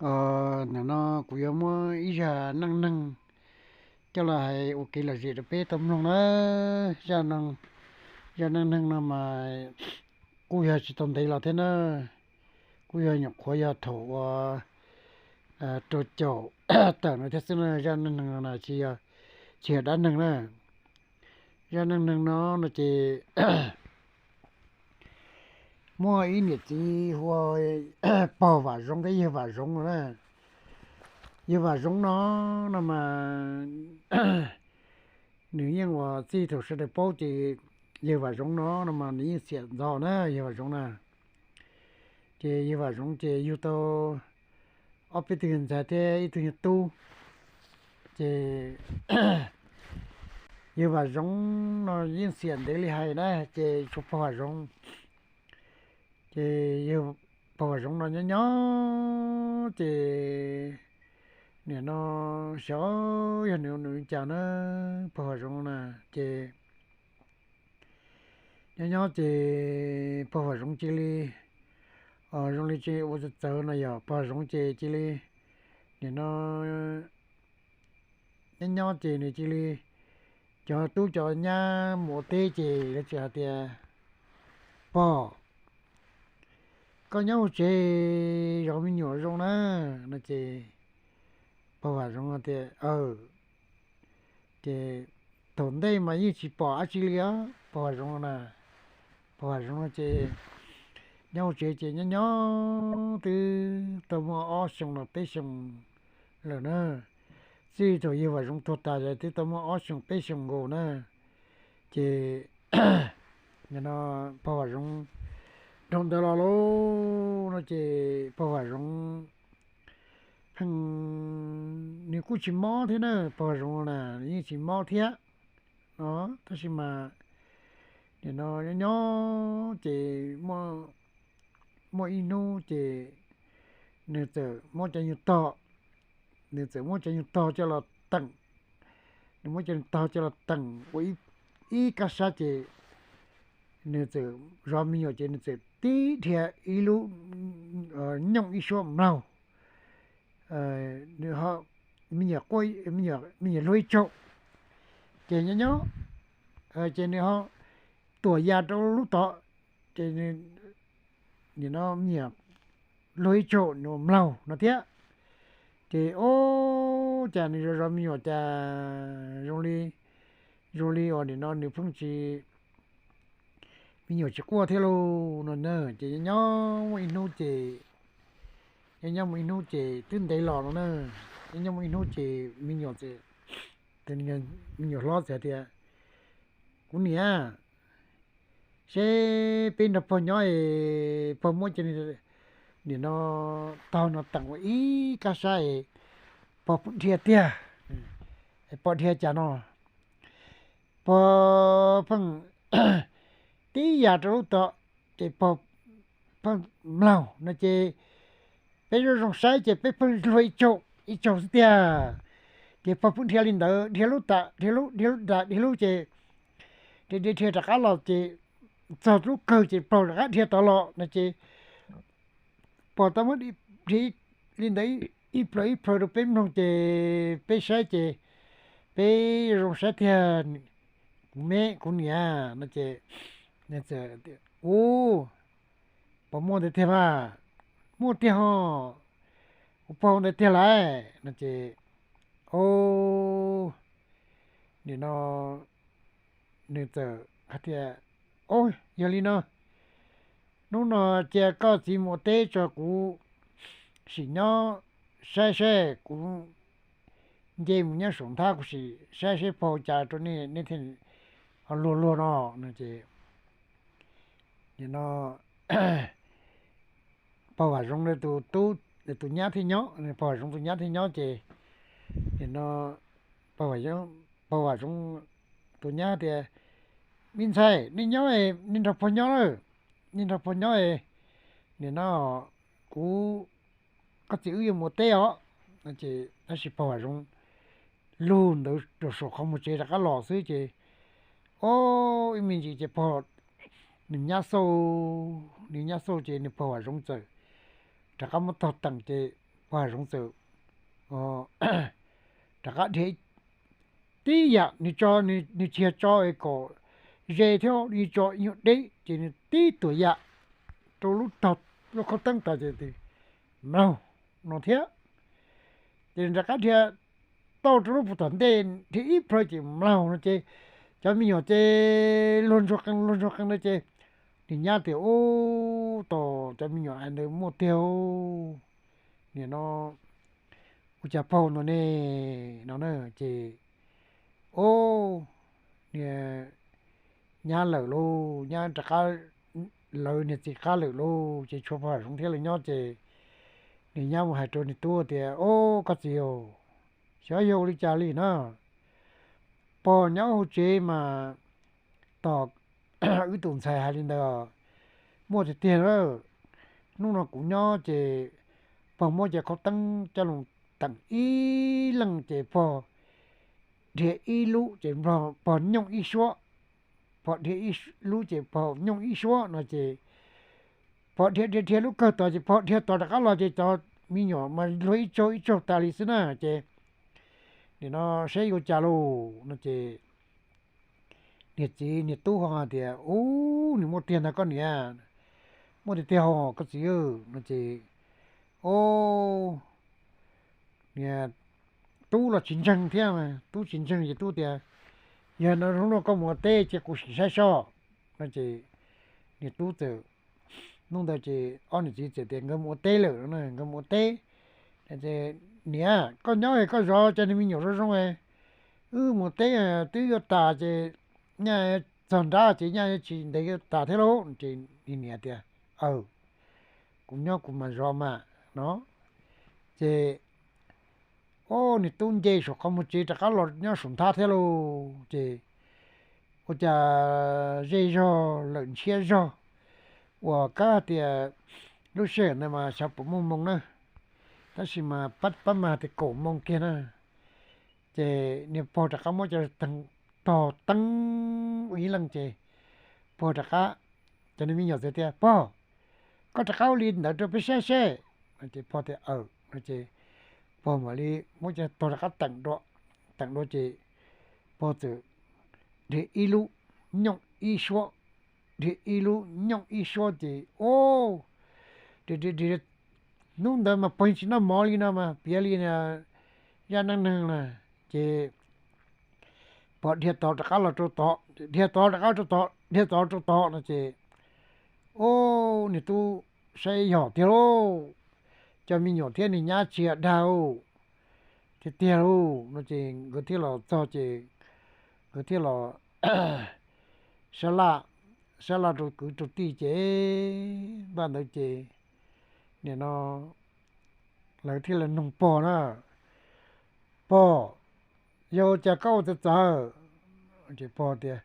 Nim no kuv yuav muab ib zaj neej neeg coj los hais ua kev lom zem rau peb tau mloog na. Zaj neej neeg no mas kuj yog tsis tau ntev los thiab na, kuj yog nyuam qhuav yog thaum uas rau caum tawm no thiab xwb na. Zaj neej neeg no tsis yog, tsis yog dab neeg na. Zaj neej neeg no no ces muaj ib niam txiv hu ua pog Vam Zoov thiab yawg Vam Zoov no na. Yawg Vam Zoov no no mas nws yeej ua txij thaum sawv daws paub ces yawg Vam Zoov no no mas nws yeej xiam ntxov na, yawg Vam Zoov na. Ces yawg Vam Zoov ces yug tau ob peb tug yawg ntxhais thiab ib tug yawg tub. Ces yawg Vam Zoov no yeej xiam ntev li hais na, ces tshuav pog Vam Zoov. Ces yawg, pog Vam Zoov no nyob nyob ces nim no xyov yog nws ua cas na, pog Vam Zoov na. Ces nyob nyob ces pog Vam Zoov cia li zoo li tsis ua txawv txawv no, yog pog Vam Zoov ces cia li nim no nyob nyob ces nws cia li, cov tub cov nyab mus ua teb ces lawv txawm hais tias, Pog, koj nyob hauv tsev zov me nyuam zoo na no ces pog Vam Zoov tias, Aw, ces thaum ntej mas yeej tsis pom dab tsi li os, pog Vam Zoov na. Pog Vam Zoov no ces nyob hauv tsev ces nyob nyob twb tau muaj ob xyoos los peb xyoos lawm na. Txij thaum yawg Vam Zoov tuag tas twb tau muaj ob xyoos peb xyoos nkaus na. Ces no pog Vam Zoov dhau ntawd los lauj no ces pog Vam Zoov pheej, nws kuj tsis mob thiab na, pog Vam Zoov na, nws yeej tsis mob thiab no. Tab sis mas nim no nyob nyob ces muaj ib hnub ces nws txawm muab cov nyuag tog, nws txawm muab cov nyuag tog coj los teem, nws muab cov nyuag tog coj los teem ua ib kab sab ces nws txawm zov me nyuam ces nws txawm tib dhia ib lub nyooj ib suab mlaug. Nws ho, me nyuam quaj, me nyuam hluag ib tsaug, ces nyob nyob ces nws ho tuam ya rau lub tod, ces nim no me nyuam hluag ib tsaug nws ua mlaug no thiab. Ces ua cas nws zov zov me nyuam cas zoo li, zoo li uas nim no nws pheej tsis, me nyuam tsis quaj thiab lauj no na. Ces nyob nyob muaj ib hnub ces, nyob nyob muaj ib hnub ces twb ntev los no na, nyob nyob muaj ib hnub ces me nyuam txawm, me nyuam hlob txawm hais tias, Kuv niam, seb peb nrog pog nyob es pog muab cov nim no tog no teem ua ib kab sab es pog pheej dhia tiag, pog dhia cas no, pog pheej tib ya rau lub tod, ces pog pheej mlaug no ces peb zoo zoo saib ces peb pheej hluag ib tsaug ib tsaug xwb tiag. Ces pog pheej dhia li ntawd, dhia lub tas dhia lub, dhia lub tas dhia lub ces dhia dhia rov qab los ces txog lub kawg ces pog rov qab dhia tod los no ces pog tau muab dhia li ntawd ib plhaws ib plhaws rau peb mloog ces peb saib ces peb zoo saib tiag, kuv me kuv niam no ces, Ub, pog muaj ntawd tiag mas, muaj tiag ho, kuv pog ntawd tiag lauj no ces, o, nim no nws txawm hais tias, O, yog li no, hnub no cia koj txiv mus ua teb tso, kuv sim nyob saib saib, kuv nce mus nyob saum nthab kuv sim saib saib pog ua cas rau nej, nej thiaj ho luag luag no no ces, nim no pog Vam Zoov tus tub, tus nyab thiaj nyob, pog Vam Zoov tus nyab thiaj nyob ces, nim no pog Vam Zoov tus nyab tias, Me ntxhais, nej nyob, nej nrog pog nyob lawm, nej nrog pog nyob, nim no kuv, koj txiv wb yuav mus ua teb os. Ces tab sis pog Vam Zoov lug ntawd rau saum qhov muag tsev rov qab los xwb ces, o, ib me ntsis ces pog, nws nyab xauj, nws nyab xauj ces nws pog Vam Zoov txawm rov qab muab tog teem ces Pog Hav Zoov txawm rov qab dhia tib yam, nws tso, nws tsis yog tso kom ze thiab, nws tso ib nyuag deb ces nws tib tuam yam rau lub tog, lub qhov teeb tod ces mlaug no thiab. Ces nws rov qab dhia tau rau lub puag tom ntej, dhia ib plhaw ces mlaug no ces cov me nyuam ces luag ntsuag qees luag ntsuag qees na ces niag nyab tias, Ub, tos cov me nyuam hais ntawd muaj tiag, nim no ua cas paug ntawm ne, no na. Ces, Ub, niag nyab lawm lauj, nyab rov qab lawv niag txiv qab lawm lauj. Ces tshuav pog Hav Zoov thiab lawv nyob ces niag nyab mus hais rau niag tub tias, Ub, koj txiv, xyov yog ua li cas li na, pog nyob hauv tsev mas tos wb tus ntxhais hais li ntawd, muaj tiag tiag lawm. Hnub no kuv nyob ces pog muab cov qhov teeb coj los teem ib leeg ces pog dhia ib lub ces pog nyooj ib suab, pog dhia ib lub ces pog nyooj ib suab no ces pog dhia dhia dhia lub kawg tod ces pog dhia tod rov qab los ces cov me nyuam mas luag ib tsaug ib tsaug tas li xwb na. Ces nim no saib yuav cas lauj no ces niag txiv niag tub ho hais tias, Ub, nws muaj tiag ntag koj niam, muaj tiag tiag ho koj txiv, no ces, Ub, niag tub los tsis ntseeg thiab, tub tsis ntseeg ces tub tias, Yog no hnub no koj mus ua teb ces kuv sim saib soj, no ces niag tub txawm, hnub ntawd ces ob niam txiv txawm tias nkawd mus ua teb lawm, nkawd mus ua teb. Niam, koj nyob es koj zov cov niag me nyuam zoo zoo, wb mus teb twb yuav tas ces nyaj txog nrab ces nyaj tsis ntev yuav tas thiab lauj. Ces niam tias, Aw, kuv nyob kuv mam zov mas, no. Ces, o, niag tub nce saum qhov muag tsev rov qab los nyob saum nthab thiab lauj. Ces ua cas zej zog lawm ntshiab zog, uas kab tias lub sij hawm ntawd mas xyov puas muaj moo na, tab sis mas pab mas tias kaum moo kiag na. Ces niag pog rov qab muab cov tog teeb ua ib leeg ces pog rov qab, cov niag me nyuam txawm tias, Pog, koj rov qab ua li ntawd rau peb saib seb. Ces pog tias, Aw, no ces pog mam li muab cov tog rov qab teem dua, teem dua ces pog txawm dhia ib lub nyooj ib suab, dhia ib lub nyooj ib suab ces, o, hnub ntawd mas pog tsis noj mov li no mas piav li zaj neej neeg na. Ces pog dhia tod rov qab los rau tod, dhia tod rov qab rau tod, dhia tod rau tod no ces, o, niag tub saib yog tiag lauj, cov me nyuam thiab niag nyab tsis dag tiag tiag lauj no ces nkawd thiaj los txog ces nkawd thiaj los sab laj, sab laj rau kwv rau tij ces npaj ntawd ces nim no lawv thiaj li noog pog na, Pog, yog ua cas koj ua txawv txawv? Ces pog tias,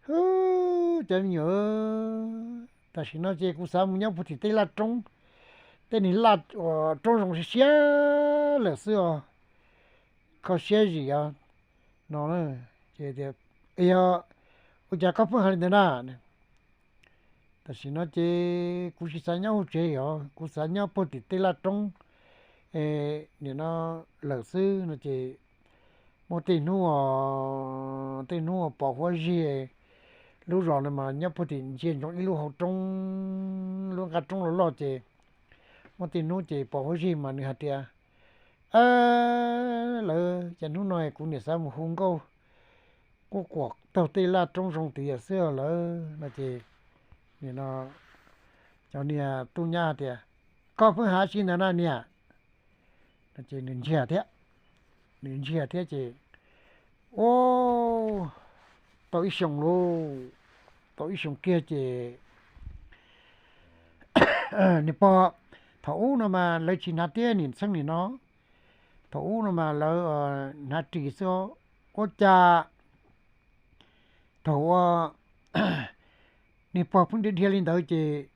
Hwb, cov me nyuam, tam sim no ces kuv xav mus nyob puag tim tej laj roob, tej niag laj uas roob zoo siab siab lawm xwb os, kho siab zim os, no. Ces tias, Yog ua cas koj pheej hais li ntawd na? Tam sim no ces kuv tsis xav nyob hauv tsev os, kuv xav nyob puag tim tej laj roob nim no lawm xwb no ces muaj tej hnub, tej hnub pom huab zig, lub zos no mas nyob puag tim ntsia ntsoov ib lub hauv roob, lub nqaj roob loj loj ces muaj tej hnub ces pom huab zig mas nws hais tias, Lawv, cas hnub no kuv niam xav mus hu nkauj quj quam taug tej laj roob zoo tiag xwb lawm no ces nim no cov niag tub nyab tias, Koj pheej hais li ntawd na niam. Ces nws ntsiag thiab, nws ntsiag thiab ces, o, tau ib xyoos lauj, tau ib xyoos kiag ces niag pog, thaum ub no mas lawv tsis hnav tiab nim txheej nim no, thaum ub no mas lawv hnav ris xwb. Ua cas thaum uas niag pog pheej dhia dhia li ntawd ces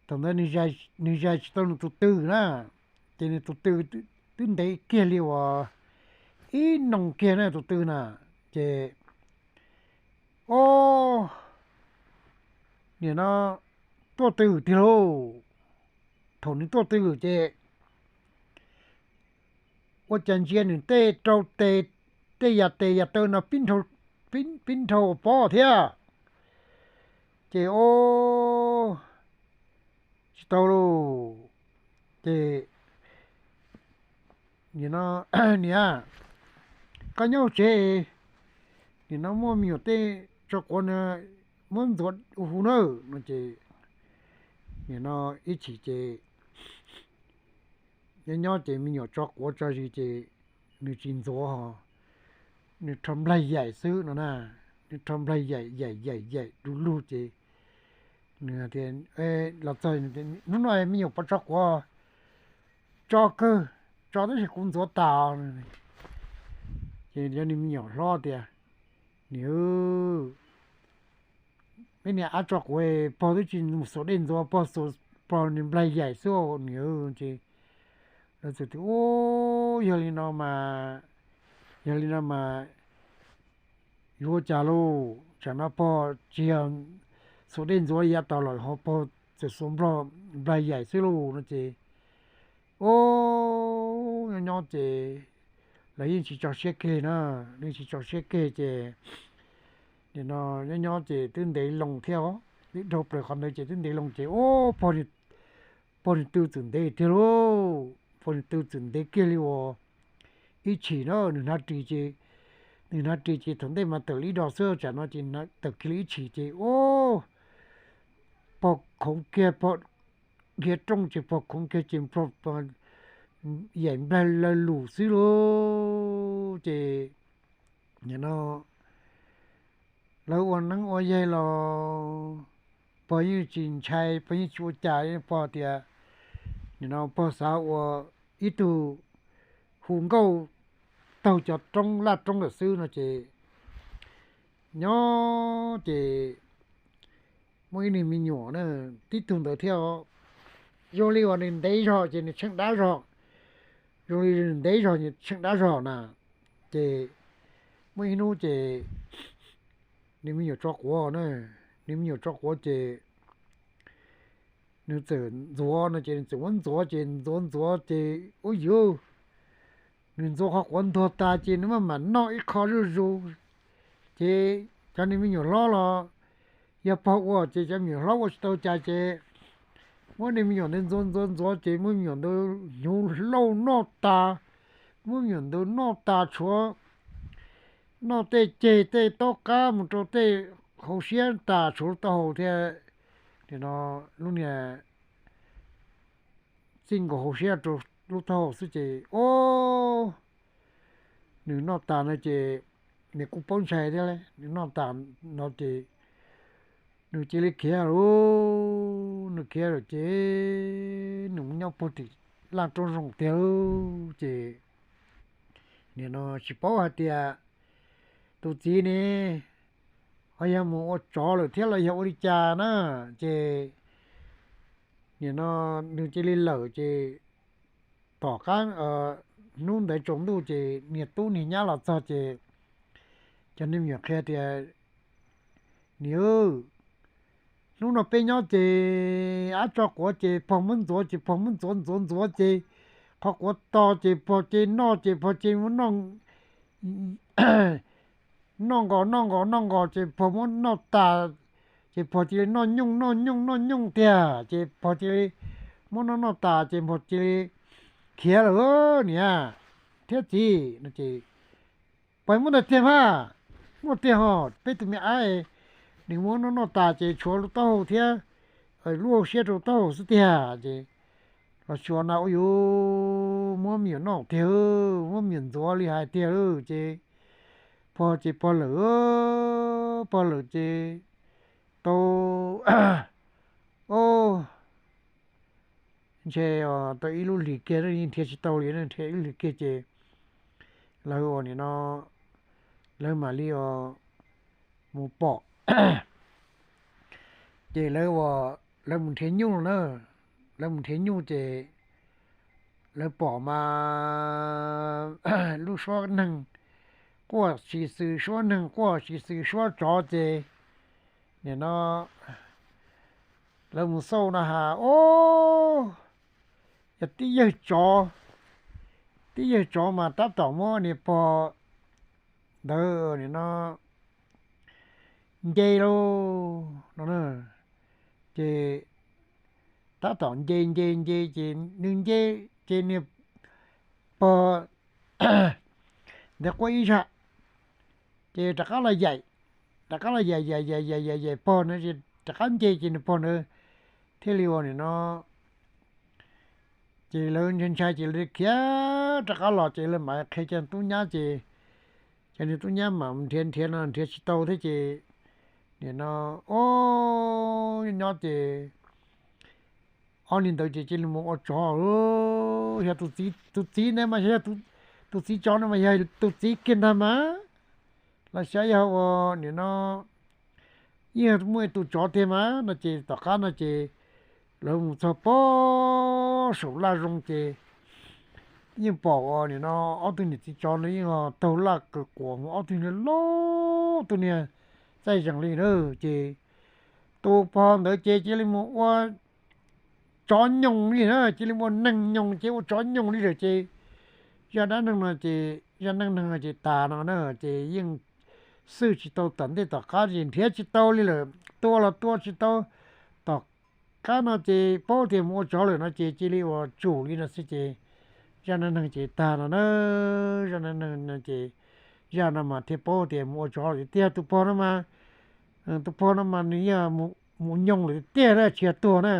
thaum ntawd nws zais tsis tau nws tus tw na, ces nws tus tw twb ntev kiag li uas ib noo kiag na tus tw na. Ces, o, nim no tuaj tw tiag lauj. Thaum nws tuaj tw ces ua cas ntsia nws tej rau tes, tej yam tes yam taw no pib nrhau ua pob thiab. Ces o, tsis tau lauj. Ces nim no, niam, koj nyob tsev, nim no muaj me nyuam tej tso quav no muab ntxuav hu nawb no ces nim no ib chim ces nyob nyob ces me nyuam tso quav tso zis ces nws tsis ntxuav ho, nws rho nplaig yaim xwb no na. Nws rho nplaig yaim yaim yaim yaim du lug ces nws tias, los txog, hnub no me nyuam puas tso quav? Tso kawg, tso tab sis kuv ntxuav tas. Ces yog nws me nyuam hlob tias, niam, peb niag ab tso quav pog twb tsis mus xuas dej ntxuav, pog, pog nws nplaig yaim xwb niam. Ces lawv txawm tias, u, yog li no mas, yog li no mas yuav ua cas lauj? Tsam no pog tsis yog xuas dej ntxuav yav tas lawm ho pog txawm xuas nplaig yaim xwb lauj no ces, o, nyob nyob ces lawv yeej tsis tso siab kiag na, yeej tsis tso siab kiag ces nim no nyob nyob ces twb ntev loo thiab, twb dhau plaws qhov ntawd ces twb ntev loo ces, o, pog nws tw txawm ntev tiag lauj, pog nws tw txawm ntev kiag li uas ib chim na. Nws hnav ris ces, nws hnav ris ces thaum ntej mas tawm li ib dos xwb, tsam no ces tawm kiag li ib chim ces, o, pog khoov kiag, pog dhia rooj ces pog khoov kiag ces yaim nplaig lawv lus xwb lauj. Ces nim no lawv ua neeb ua yaig los pog yeej tsis ntshai, pog yeej tsis ua cas, pog tias nim no pog xav ua ib tug hu nkauj taug cov roob laj roob lawm xwb no ces nyob ces muaj ib niag me nyuam na, tib tug ntawd thiab, zoo li uas nws ntev zog ces nws tsheej dab zog, zoo li nws ntev zog nws tsheej dab zog na. Ces muaj ib hnub ces nws me nyuam tso quav na, nws me nyuam tso quav ces nws txawm ntxuav no ces nws txawm muab ntxuav ces ntxuav ntxuav ces ub yuv, nws ntxuav qhov quav ntuag tas ces nws maj mam noj ib qho zuj zus. Ces cov nws me nyuam hlob los yog pog ua ces cov me nyuam hlob ua tsis tau cas ces muab nws me nyuam ntawd ntxuav ntxuav ntxuav ces muab me nyuam ntawd hnyuv lauj noj tas, muab me nyuam ntawd noj tas tshuav noj tej ceg tej taub qab mus rau tej hauv siab tas tshuav lub taub hau thiab. Nim no lub niag txij nkaus hauv siab rau lub taub hau xwb ces o, nws noj tas no ces nws kuj paub ntshai thiab, nws noj tas no ces nws cia li khiav lauj, nws khiav lawm ces nws mus nyob puag tim laj roob zoo tiag lauj. Ces nim no tsis paub hais tias tus txiv ne ho yog mus ua tsov lawm thiab los yog ua li cas na. Ces nim no nws cia li lawm ces tom qab hnub ntawd tsaus ntuj ces niag tub niag nyab los txog ces cov niag me nyuam qhia tias, niam, hnub no peb nyob ces ab tso quav ces pog muab ntxuav ces pog muab ntxuav ntxuav ntxuav ces qhov quav to ces pog cia li noj ces pog cia li muab noj noj nkaus noj nkaus noj nkaus ces pog muab noj tas, ces pog cia li noj nyooj noj nyooj noj nyooj tiag ces pog cia li muab noj noj tas ces pog cia li khiav lawm niam thiab txiv no ces, pog muab ntawd tiag mas, muaj tiag ho, peb tus me ab nws muab noj noj tas ces tshuav lub taub hau thiab lub hauv siab rau taub hau xwb tiag ces los xyuas na ua yuav muab me nyuam noj tiag, muab me nyuam ntxuav li hais tiag ces pog ces pog lawm, pog lawm ces tau, o, ntshe tau ib lub hlis kiag nrhiav tsis tau li, nrhiav ib lub hlis kiag ces lawv ua nim no lawv mam li mus pom, ces lawv ua, lawv mus nrhiav nyuj na, lawv mus nrhiav nyuj ces lawv pom mas lub suab neeg quaj tsis xws suab neeg, quaj tsis xws suab tsov ces nim no lawv mus xauj no has, o, yog tib yawg tsov tib yawg tsov mas tab tom muab niag pog ntawd nim no nce lauj no. Ces tab tom nce nce nce ces nws nce, ces niag pog ntawd quaj ib zaj, ces rov qab los yaim, rov qab los yaim yaim yaim yaim yaim pog na, rov qab nce ces nws pog ntawd thiaj li ua nim no, ces lawv ntshai ntshai ces lawv khiav rov qab los ces lawv mam qhia cov tub nyab ces, ces nws tub nyab mam nrhiav nrhiav no nrhiav tsis tau thiab ces nim no, o, nyob ces ob niag ntawd ces cia li mus ua tsov. Yog tus txiv ne mas yog tus txiv tsov no mas yog tus txiv kiag ntag mas, los xyov yog ua nim no yeej muaj ib tug tsov tiag mas no ces tom qab no ces lawv mus txog pem saum laj zoo ces yeej pom ua nim no ob tug niam txiv tsov no yeej taug laj kawg quas mus, ob tug niag loj, tus niag txaij zees li na. Ces tus pog ntawd ces cia li mus ua tsov nyoos li na, cia li ua neeg nyoos ces ua tsov nyoos li lawm ces zaj dab neeg no ces, zaj neej neeg no ces tas no na, ces yeej xwj tsis tau tom ntej tom qab ces nrhiav tsis tau li lawm, tua los tua tsis tau. Tom qab no ces paub tias mus ua tsov lawm no ces cia li ua tsum li no xwb ces zaj neej neeg ces tag no na. Zaj neej neeg no ces, zaj no mas thiaj paub tias mus ua tsov lawm tiag. Tus pog no mas, tus pog no mas nws yog mus nyoos lawm tiag na, tsis yog tuag na.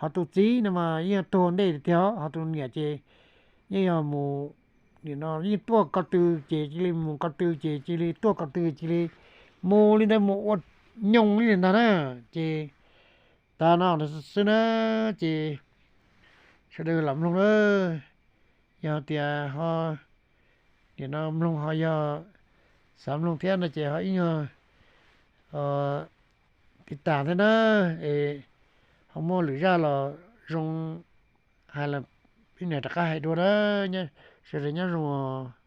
Ho tus txiv no mas yeej tuag ntej tiag, ho tus niam ces yeej yog mus, nim no yeej tuaj ko tw ces cia li mus ko tw ces cia li tuaj ko tw cia li mus li ntawd mus ua nyoos li ntag na. Ces tas no xwb na, ces sawv daws los mloog na. Yog tias ho, nim no mloog ho yog xav mloog thiab no ces ho ib nyuag tiv tas thiab na, es ho muaj lwm zaj los zoo hais los peb niam rov qab hais dua na. Sawv daws nyob zoo os.